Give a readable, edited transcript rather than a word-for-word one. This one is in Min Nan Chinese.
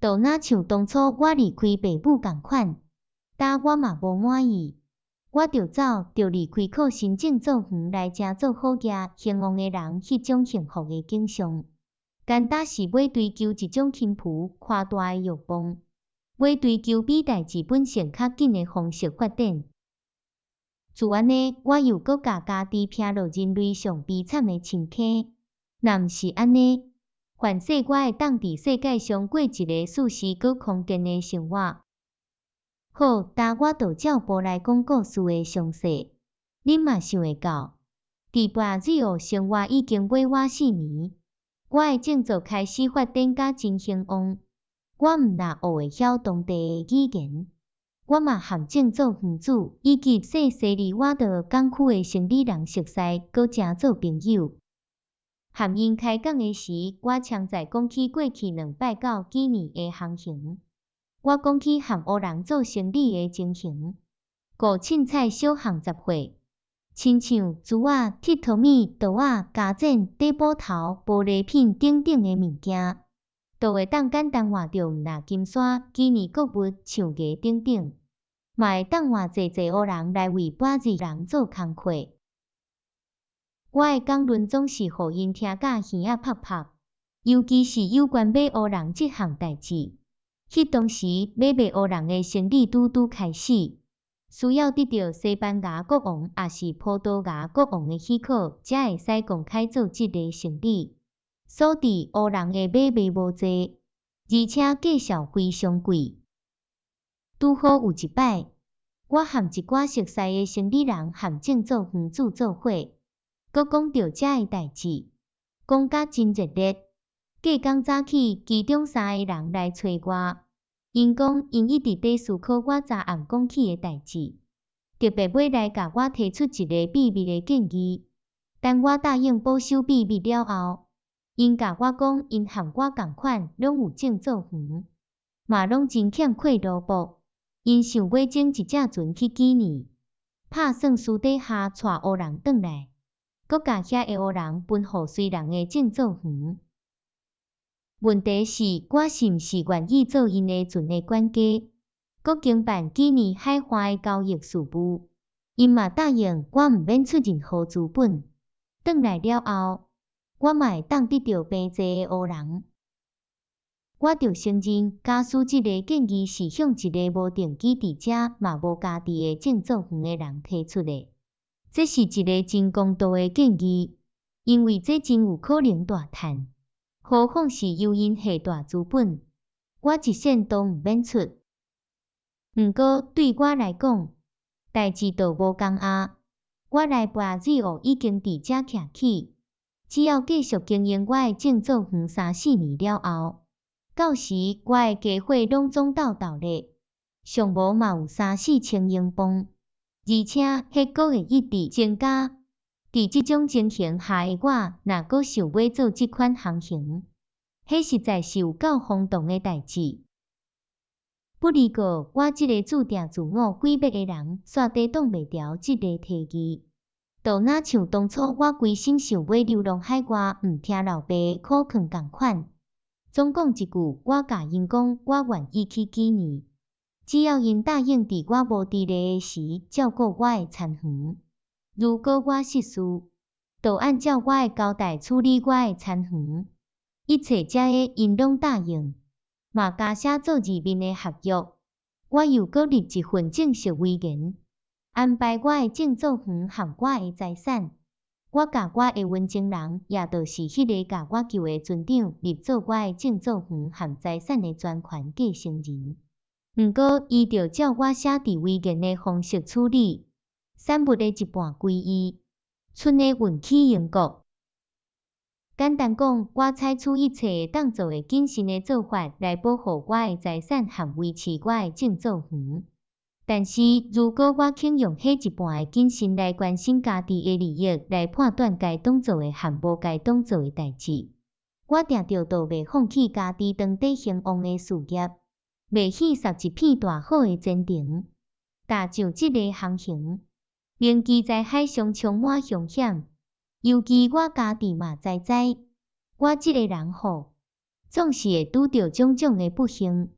就若像當初我離開爸母仝款，焦我嘛無滿意，我著走，著離開靠新種作園來成做好業興旺的人彼種幸福的景象。簡單是欲追求一種輕浮誇大的欲望，欲追求比代誌本性較緊的方式發展。自按呢，我又閣共家己拚落人類上悲慘的深坑。若毋是按呢，凡勢我會當佇世界上過一个舒適閣康健的生活。好，焦我就照步來講故事的詳細。恁嘛想會到，佇布拉茲爾生活已經欲倚四年，我的種族開始發展甲真興旺。我毋若學會曉當地的語言，我嘛和種族園主以及細西利瓦多港區的生理人熟似，閣成做朋友。和𪜶開講的時，我常在講起過去兩擺到幾尼的航行。我講起和烏人做生理的情形，五凊彩小項雜貨，親像珠仔、鐵托米、刀仔、鉸剪、底布頭、玻璃片等等的物件，都會當簡單換著毋若金沙、幾尼穀物、象牙等等，嘛會當換濟濟烏人來為布拉茲人做工課。我的講論總是予𪜶聽甲耳仔拍拍，尤其是有關買烏人這項代誌。彼當時買賣烏人的生理拄拄開始，需要得著西班牙國王抑是葡萄牙國王的許可，才會使公開做這个生理。所致烏人的買賣無濟，而且價數非常貴。拄好有一擺，我和一寡熟似的生理人和種族園主做伙，閣講著這个代誌，講甲真熱烈。隔工早起，其中三个人來揣我，𪜶講𪜶一直佇思考我昨暗講起的代誌，特別欲來共我提出一个秘密的建議。等我答應保守秘密了後，𪜶共我講，𪜶和我仝款，攏有種作園，嘛攏真欠缺奴僕，𪜶想欲整一隻船去幾尼，拍算私底下帶烏人轉來，閣共遐的烏人分予隨人的種作園。問題是，我是毋是願意做𪜶的船的管家，閣經辦幾尼海岸的交易事務？𪜶嘛答應我毋免出任何資本。轉來了後，我嘛會當得著平濟的烏人。我著承認，假使這个建議是向一个無定居佇遮嘛無家己的種作園的人提出的，這是一个真公道的建議，因為這真有可能大趁。何況是由𪜶下大資本，我一仙都毋免出。毋過對我來講，代誌就無仝啊。我來布拉茲爾已經佇遮徛起，只要繼續經營我的種作園三四年了後，到時我的家伙攏總鬥鬥咧，上無嘛有三四千英鎊，而且彼閣會一直增加。佇這種情形下的我，若閣想欲做這款航行，彼實在是有夠轟動的代誌。不離過我這个注定自我毀滅的人，煞抵擋袂牢這个提議。就若像當初我規心想欲流浪海外，毋聽老爸的苦勸仝款。總講一句，我共𪜶講，我願意去幾尼，只要𪜶答應佇我無佇咧的時照顧我的田園。如果我失事，就按照我的交代處理我的田園。一切這个𪜶攏答應，嘛加寫做字面的合約。我又閣立一份正式遺言，安排我的種作園和我的財產。我共我的溫情人，也就是彼个共我救的船長，立做我的種作園和財產的專權繼承人。毋過，伊著照我寫佇遺言的方式處理。產物的一半歸伊，賰的運去英國。簡單講，我採取一切會當做的謹慎的做法來保護我的財產和維持我的種作園。但是，如果我肯用彼一半的謹慎來關心家己的利益，來判斷該當做的和無該當做的代誌，我定著就袂放棄家己當底興旺的事業，袂獻喪一片大好的前程。踏上這个航行，明知在海上充滿凶險，尤其我家己嘛知知，我這个人吼，總是會拄著種種的不幸。